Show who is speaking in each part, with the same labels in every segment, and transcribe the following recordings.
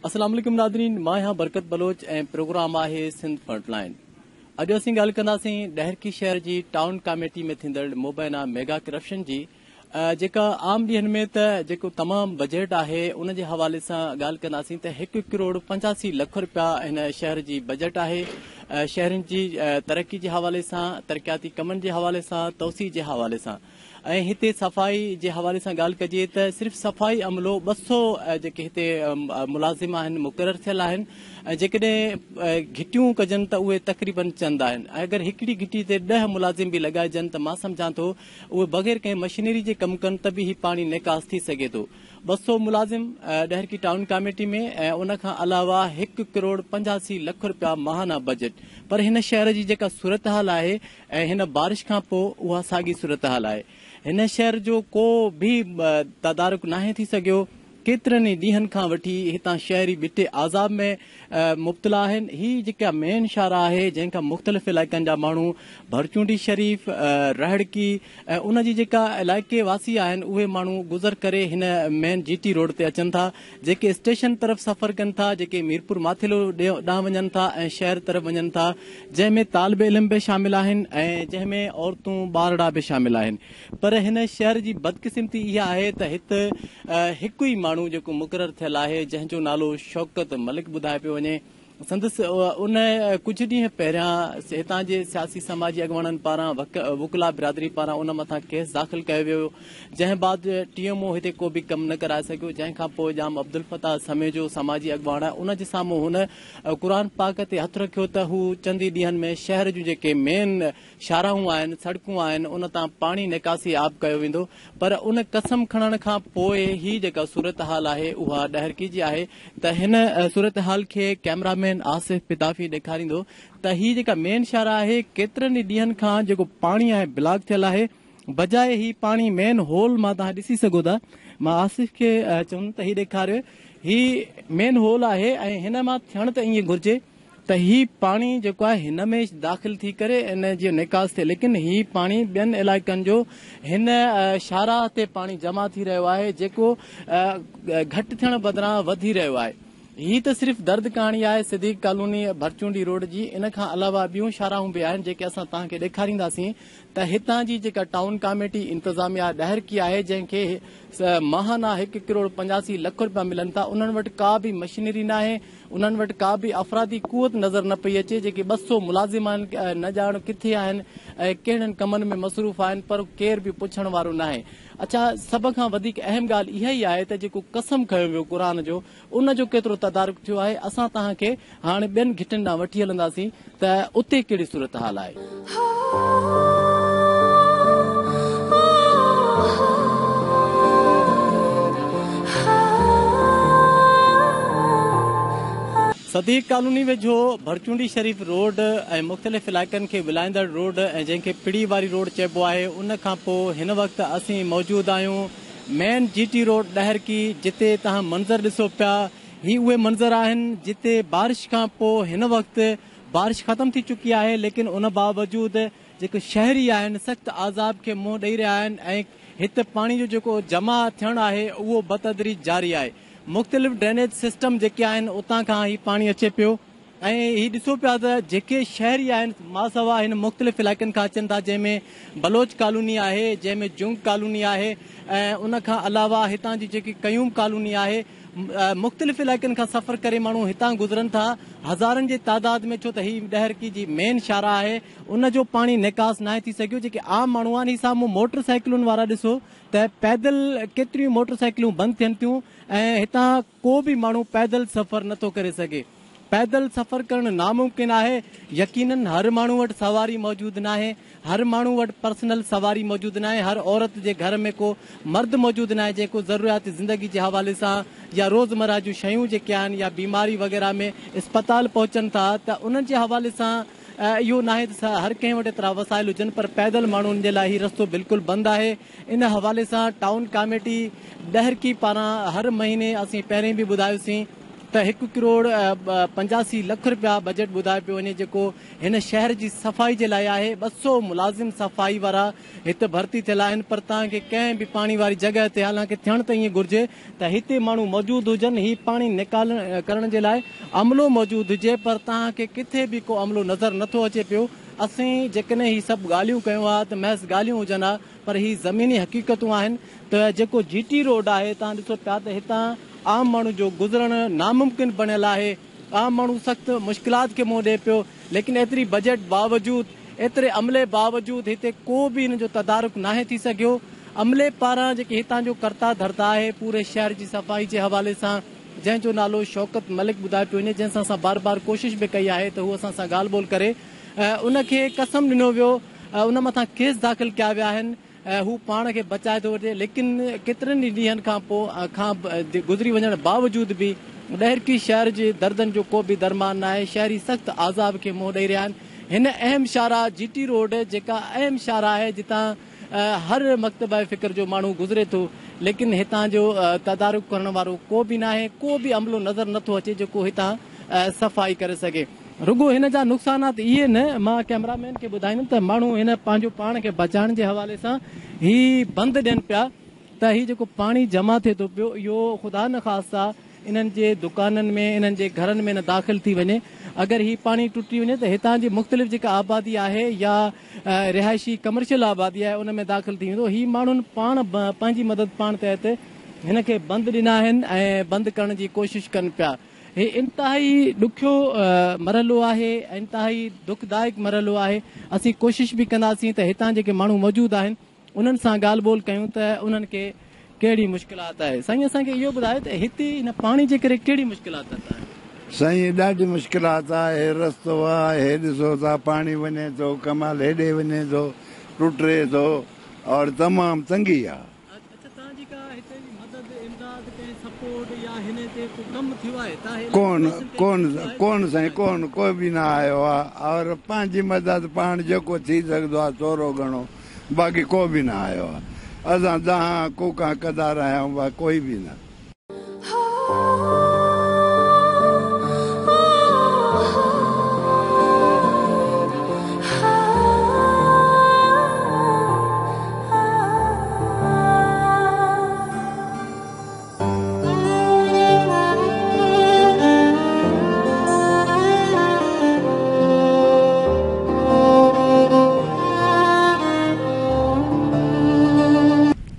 Speaker 1: السلام عليڪم ناظرين مان آهيان برڪت بلوچ ۽ پروگرام آهي سنڌ فرنٽ لائين اڄ اسين ڳالهه ڪنداسين ڏهرڪي شهر جي ٽائون ڪاميٽي ۾ ٿيندڙ مبينا ميگا ڪرپشن جي جيڪا عام ڏينهن ۾ ته جيڪو تمام بجيٽ آهي ان جي حوالي سان ڳالهه ڪنداسين ته هڪ ڪروڙ 85 لک رپيا هن شهر جي بجيٽ آهي شهرين جي ترقي جي حوالي سان ترقياتي ڪمن جي حوالي سان توسيع جي حوالي سان ۽ هتي صفائي جي حوالي سان ڳالهه ڪجي ته صرف صفائي عملو 200 جيڪي هتي ملازم آهن مقرر ٿيل آهن ۽ جيڪڏهن گهٽيون ڪجن ته اهي تقريبن چند آهن ۽ اگر هڪڙي گهٽي تي 10 ملازم به لڳائجن ته مان سمجهان ٿو اهي بغير ڪنهن مشينري جي ڪم ڪن ته به هي پاڻي نيڪاس ٿي سگهي ٿو. 200 ملازم ڏهرڪي ٽائون ڪاميٽي ۾ ۽ ان کان علاوه هڪ ڪروڙ 85 لک رپيا ماهانه بجيٽ پر هن شهر جي جيڪا صورتحال آهي ۽ هن بارش کان پوء اها ساڳي صورتحال آهي. هن شهر جو ڪو به تدارڪ ناهي ٿي سگهيو. ڪيترن ئي ڏينهن کان وٺي هتان شهري ٻٽي عذاب ۾ مبتلا آهن. هي جيڪا مين شاهراهه آهي جنهن کان مختلف علائقن جا ماڻهو ڀرچونڊي شريف، رهڙڪي ۽ ان جي جيڪا علائقي واسي آهن اهي ماڻهو گذر ڪري هن مين جي ٽي روڊ تي اچن ٿا. جيڪي اسٽيشن طرف سفر ڪن ٿا، جيڪي ميرپور ماٿيلو ڏانهن وڃن ٿا ۽ شهر طرف وڃن ٿا، جنهن ۾ طالب علم به شامل آهن ۽ جنهن ۾ عورتون ٻارڙا به شامل آهن پر هن شهر جي بدقسمتي اها آهي ته هت هڪ ئي ماڻهو جيڪو مقرر ٿيل آهي جنهن جو نالو شوڪت ملڪ ٻڌايو پيو وڃي سندس ان ڪجهه ڏينهن پهريان هتان جي سياسي سماجي اڳواڻن پاران وڪلا برادري پاران ان مٿان ڪيس داخل ڪيو ويو جنهن بعد ٽي ايم او هتي ڪو به ڪم نه ڪرائي سگهيو جنهن کان پوء ڄام عبدالفتاح سميجو سماجي اڳواڻ ان جي سامهون هن قرآن پاڪ تي هٿ رکيو ته هو چند ئي ڏينهن ۾ شهر جون جيڪي مين شاهراهون آهن، سڙڪون آهن، ان تان پاڻي نيڪاسي آب ڪيو ويندو پر ان قسم کڻڻ کان پوء هي جيڪا صورتحال آهي اها ڏهرڪي جي آهي ته هن صورتحال کي ڪئميرا مين آصف پتافي ڏيکاريندو ته هي جيڪا مين شاهراهه آهي ڪيترن ئي ڏينهن کان جيڪو پاڻي آهي بلاڪ ٿيل آهي بجاء هي پاڻي مين هول مان توهان ڏسي سگهو ٿا مان آصف کي چوندم ته هي ڏيکاريو هي مين هول آهي ۽ هن مان ٿيڻ ته ائين گهرجي ته هي پاڻي جيڪو آهي هن ۾ داخل ٿي ڪري ان جو نيڪاس ٿئي ليڪن هي پاڻي ٻين علائقن جو هن شاهراهه تي پاڻي جمع ٿي رهيو آهي جيڪو گهٽ ٿيڻ بدران وڌي رهيو آهي هي ته صرف درد ڪهاڻي آهي صديق ڪالوني ڀرچونڊي روڊ جي ان کان علاوه ٻيون شاهراهون به آهن جيڪي اسان توهان کي ڏيکارينداسين ته هتان جي جيڪا ٽائون ڪاميٽي انتظاميا ڏهرڪي آهي جنهن کي ماهانه هڪ ڪروڙ 85 لک رپيا ملن ٿا انهن وٽ ڪا به مشينري ناهي انهن وٽ ڪا به افرادي قوت نظر نه پئي اچي، جيڪي 200 ملازم آهن نه ڄاڻ ڪٿي آهن ۽ ڪهڙن ڪمن ۾ مصروف آهن پر ڪير به پڇڻ وارو ناهي. اڇا سڀ کان وڌيڪ اهم ڳالهه اها ئي آهي ته جيڪو قسم کنيو ويو قرآن جو ان جو ڪيترو تدارڪ ٿيو آهي اسان توهان کي هاڻ ٻين گهٽين ڏانهن وٺي هلنداسين ته اتي ڪهڙي صورتحال آهي. صديق ڪالوني ويجهو ڀرچونڊي شريف روڊ ۽ مختلف علائقن کي ملائيندڙ روڊ ۽ جنهن کي پڙي واري روڊ چئبو آهي ان کان پوء هن وقت اسين موجود آهيون مين جي ٽي روڊ ڏهرڪي جتي توهان منظر ڏسو پيا هي اهي منظر آهن جتي بارش کان پوء هن وقت بارش ختم ٿي چڪي آهي ليڪن ان باوجود جيڪي شهري آهن سخت عذاب کي منهن ڏئي رهيا آهن ۽ هت پاڻي جو جيڪو جمع ٿيڻ آهي اهو بتدريج جاري آهي مختلف ڊرينيج سسٽم جيڪي آهن اتان کان هي پاڻي اچي پيو ۽ هي ڏسو پيا ته جيڪي شهري آهن ماسوا هن مختلف علائقن کان اچن ٿا جنهن ۾ بلوچ ڪالوني آهي جنهن ۾ جنگ ڪالوني آهي ۽ ان کان علاوه هتان جي جيڪي قيوم ڪالوني آهي مختلف علائقن کان سفر ڪري ماڻهو هتان گذرن ٿا هزارن جي تعداد ۾ ڇو ته هي ڏهرڪي جي مين شاهراهه آهي ان جو پاڻي نيڪاس ناهي ٿي سگهيو جيڪي عام ماڻهو آهن هي سامهون موٽر سائيڪلن وارا ڏسو ته پيدل ڪيتريون موٽر سائيڪلون بند ٿين ٿيون ۽ هتان ڪو به ماڻهو پيدل سفر نٿو ڪري سگهي پيدل سفر ڪرڻ ناممڪن آهي يقينن هر ماڻهو وٽ سواري موجود ناهي هر ماڻهو وٽ پرسنل سواري موجود ناهي، هر عورت جي گهر ۾ ڪو مرد موجود ناهي جيڪو ضروريات زندگي جي حوالي سان يا روزمره جون شيون جيڪي آهن يا بيماري وغيره ۾ اسپتال پهچن ٿا ته انهن جي حوالي سان اهو ناهي ته هر ڪنهن وٽ ايترا وسائل هجن پر پيدل ماڻهن جي لاء هي رستو بلڪل بند آهي ان حوالي سان ٽائون ڪاميٽي ڏهرڪي پاران هر مهيني اسين پهرين به ٻڌايوسين. ته هڪ ڪروڙ 85 لک رپيا بجيٽ ٻڌايو پيو وڃي جيڪو هن شهر جي صفائي جي لاء آهي 200 ملازم صفائي وارا هت ڀرتي ٿيل آهن پر توهان کي ڪنهن به پاڻي واري جڳهه تي حالانڪه ٿيڻ ته ائين گهرجي ته هتي ماڻهو موجود هجن هي پاڻي نيڪال ڪرڻ جي لاء عملو موجود هجي پر توهان کي ڪٿي به ڪو عملو نظر نٿو اچي پيو اسين جيڪڏهن هي سڀ ڳالهيون ڪيون ها ته محض ڳالهيون هجن ها پر هي زميني حقيقتون آهن ته جيڪو جي ٽي روڊ آهي توهان ڏسو پيا ته هتان عام ماڻهو جو گذرڻ ناممڪن بڻيل آهي عام ماڻهو سخت مشڪلات کي منهن ڏئي پيو ليڪن ايتري بجيٽ باوجود ايتري عملي باوجود هتي ڪو به ان جو تدارڪ ناهي ٿي سگهيو عملي پاران جيڪي هتان جو ڪرتا ڌرتا آهي پوري شهر جي صفائي جي حوالي سان جنهن جو نالو شوڪت ملڪ ٻڌايو پيو وڃي جنهن سان اسان بار بار ڪوشش به ڪئي آهي ته هو اسان سان ڳالهه ٻولهه ڪري ان کي قسم ڏنو ويو ان مٿان ڪيس داخل ڪيا ويا آهن هو پاڻ کي بچائي ٿو وٺي ليڪن ڪيترن ئي ڏينهن کان پوء کان گذري وڃڻ باوجود به ڏهرڪي شهر جي دردن جو ڪو به درمان ناهي شهري سخت عذاب کي منهن ڏئي رهيا آهن هن اهم شاهراهه جي ٽي روڊ جيڪا اهم شاهراهه آهي جتان هر مڪتبه فڪر جو ماڻهو گذري ٿو ليڪن هتان جو تدارڪ ڪرڻ وارو ڪو به ناهي ڪو به عملو نظر نٿو اچي جيڪو هتان صفائي ڪري سگهي. رڳو هن جا نقصانات اهي نه، مان ڪئميرا مين کي ٻڌائيندم ته ماڻهو هن پنهنجو پاڻ کي بچائڻ جي حوالي سان هي بند ڏين پيا ته هي جيڪو پاڻي جمع ٿئي ٿو پيو اهو خدا نخواسته انهن جي دڪانن ۾ انهن جي گهرن ۾ نه داخل ٿي وڃي اگر هي پاڻي ٽٽي وڃي ته هتان جي مختلف جيڪا آبادي آهي يا رهائشي ڪمرشل آبادي آهي ان ۾ داخل ٿي ويندو هي ماڻهن پاڻ پنهنجي مدد پاڻ تحت هن کي بند ڏنا آهن ۽ بند ڪرڻ جي ڪوشش ڪن پيا. هي انتهائي ڏکيو مرحلو آهي، انتهائي دکدائڪ مرحلو آهي، اسين ڪوشش به ڪنداسين ته هتان جيڪي ماڻهو موجود آهن انهن سان ڳالهه ٻولهه ڪيون ته انهن کي ڪهڙي مشڪلات آهي. سائين اسان کي اهو ٻڌايو ته هتي هن پاڻي جي ڪري ڪهڙي مشڪلات آهي؟
Speaker 2: سائين ڏاڍي مشڪلات آهي، هي رستو آهي، هي ڏسو ٿا پاڻي وڃي ٿو ڪمال هيڏي وڃي ٿو ٽٽي ٿو اور تمام تنگي آهي.
Speaker 1: اڇا توهان جي ڪا هتي جي مدد امداد ڪنهن سپورٽ يا هن تي ڪو ڪم ٿيو آهي توهان هي
Speaker 2: ڪون ڪون ڪون سائين ڪون ڪوئي به نه آيو آ اور پنهنجي مدد پاڻ جيڪو ٿي سگهندو آ ٿورو گهڻو باقي ڪو به نه آيو آ اسان دانهان ڪوڪان ڪندا رهيا آهيون باقي ڪوئي به نه.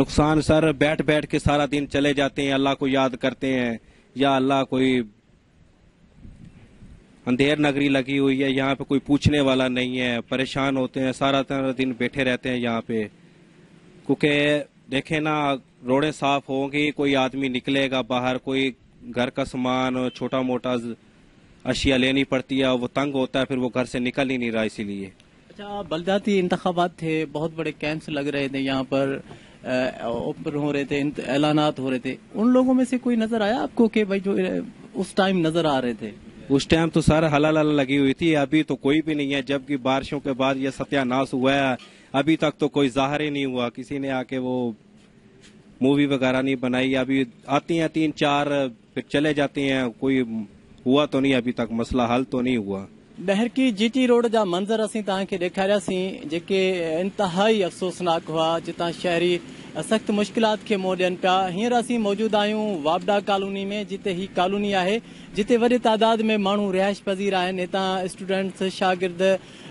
Speaker 3: नुकसान सर बैठ बैठ के सारा दिन चले जाते हैं, अल्लाह को याद करते हैं या अल्लाह कोई अंधेर नगरी लगी हुई है, यहाँ पे कोई पूछने वाला नहीं है, परेशान होते हैं, सारा दिन बैठे रहते हैं यहाँ पे। क्योंकि देखे ना रोडें साफ होंगी, कोई आदमी निकलेगा बाहर, कोई घर का सामान छोटा मोटा अशिया लेनी पड़ती है, वो तंग होता है, फिर वो घर से निकल ही नहीं रहा इसीलिए।
Speaker 1: अच्छा, बलदाती इंतखाबात थे, बहुत बड़े कैंप्स लग रहे थे यहाँ पर, ओपन हो रहे थे, ऐलानात हो रहे थे, उन लोगों में से कोई नजर आया आपको कि भाई जो उस टाइम नजर आ रहे थे?
Speaker 3: उस टाइम तो सर हला हला लगी हुई थी, अभी तो कोई भी नहीं है। जबकि बारिशों के बाद ये सत्यानाश हुआ है, अभी तक तो कोई जाहिर ही नहीं हुआ, किसी ने आके वो मूवी वगैरह नहीं बनाई। अभी आती हैं 3-4 फिर चले जाते हैं, कोई हुआ तो नहीं अभी तक, मसला हल तो नहीं हुआ।
Speaker 1: ॾहरकी जी टी रोड जा मंज़र असीं तव्हांखे ॾेखारियासीं जेके इंतिहाई अफ़सोसनाक हुआ, जितां शहरी सख़्त मुश्किलात खे मुंहुं ॾियनि पिया। हींअर असीं मौजूदु आहियूं वापडा कॉलोनी में, जिते ही कॉलोनी आहे जिते वॾे तादाद में माण्हू रिहाइश पज़ीर आहिनि। हितां स्टूडेंट्स, शागिर्द,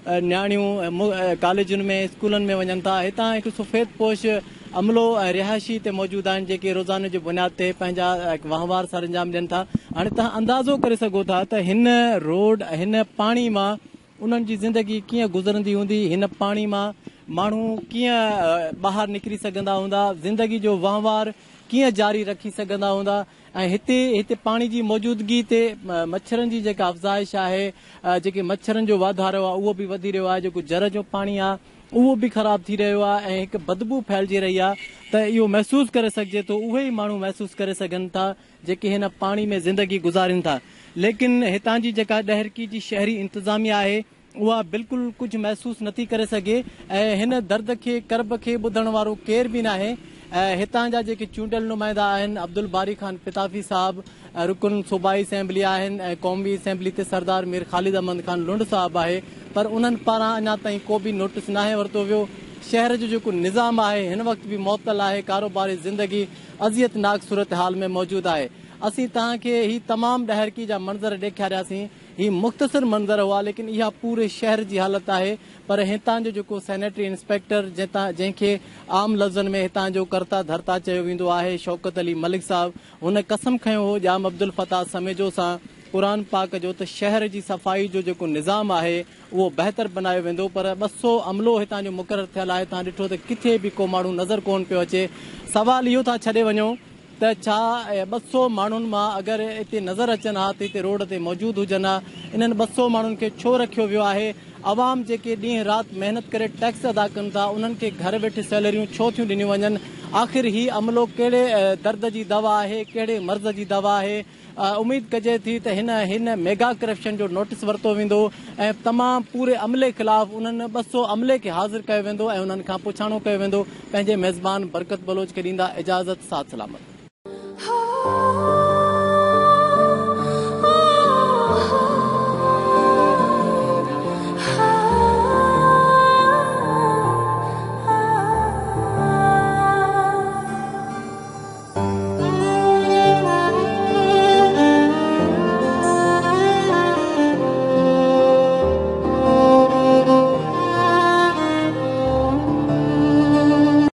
Speaker 1: नियाणियूं कॉलेजुनि में, स्कूलनि में वञनि था। हितां हिकु सफ़ेद पोश अमलो ऐं रिहाइशी हिते मौजूदु आहिनि जेके रोज़ाने जी बुनियाद ते पंहिंजा वहिंवार सर अंजाम ॾियनि था। हाणे तव्हां अंदाज़ो करे सघो था त हिन रोड, हिन पाणी मां उन्हनि जी ज़िंदगी कीअं गुज़रंदी हूंदी, हिन पाणी मां माण्हू कीअं ॿाहिरि निकिरी सघंदा हूंदा, ज़िंदगी जो वहिंवार कीअं जारी रखी सघंदा हूंदा। ऐं हिते हिते पाणी जी मौजूदगी ते मच्छरनि जी जेका अफ़ज़ाइश आहे, जेके मच्छरनि जो वाधारो आहे उहो बि वधी रहियो आहे, जेको जर जो पाणी आहे उहो बि ख़राब थी रहियो आहे ऐं हिकु बदबू फैलिजी रही आहे। त इहो महसूसु करे सघिजे थो, उहे ई माण्हू महसूसु करे सघनि था जेके हिन पाणी में ज़िंदगी गुज़ारनि था। लेकिन हितां जी जेका ॾहरकी जी शहरी इंतिज़ामिया आहे उहा बिल्कुलु कुझु महसूसु नथी करे सघे ऐं हिन दर्द खे, करब खे ॿुधण वारो केरु बि नाहे। هتان جا جيڪي چونڊيل نمائندا آهن عبدالباري خان پتافي صاحب رڪن صوبائي اسيمبلي آهن ۽ قومي اسيمبلي تي سردار مير خالد احمد خان لنڊ صاحب آهي پر انهن پاران اڃا تائين ڪو به نوٽس ناهي ورتو ويو. شهر جو جيڪو نظام آهي هن وقت به معطل آهي ڪاروباري زندگي اذيت ناڪ صورتحال ۾ موجود آهي. اسين توهان کي هي تمام ڏهرڪي جا منظر ڏيکارياسين هي مختصر منظر هئا ليڪن اها پوري شهر جي حالت آهي پر هتان جو جيڪو سينيٽري انسپيڪٽر جنهن کي عام لفظن ۾ هتان جو ڪرتا ڌرتا چيو ويندو آهي شوڪت علي ملڪ صاحب هن قسم کنيو هو ڄام عبدالفتاح سميجو سان قرآن پاڪ جو ته شهر جي صفائي جو جيڪو نظام آهي اهو بهتر بنايو ويندو پر 200 عملو هتان جو مقرر ٿيل آهي توهان ڏٺو ته ڪٿي به ڪو ماڻهو نظر ڪونه پيو اچي سوال اهو ٿا ڇڏي وڃو ته ڇا 200 ماڻهن مان اگر اتي نظر اچن ها ته هتي روڊ تي موجود هجن ها، انهن 200 ماڻهن کي ڇو رکيو ويو آهي، عوام جيڪي ڏينهن رات محنت ڪري ٽيڪس ادا ڪن ٿا انهن کي گهر ويٺي سيلريون ڇو ٿيون ڏنيون وڃن، آخر هي عملو ڪهڙي درد جي دوا آهي، ڪهڙي مرض جي دوا آهي، اميد ڪجي ٿي ته هن هن ميگا ڪرپشن جو نوٽيس ورتو ويندو ۽ تمام پوري عملي خلاف انهن 200 عملي کي حاضر ڪيو ويندو ۽ انهن کان پڇاڻو ڪيو ويندو پنهنجي ميزبان برڪت بلوچ کي ڏيندا اجازت ساٿ سلامت.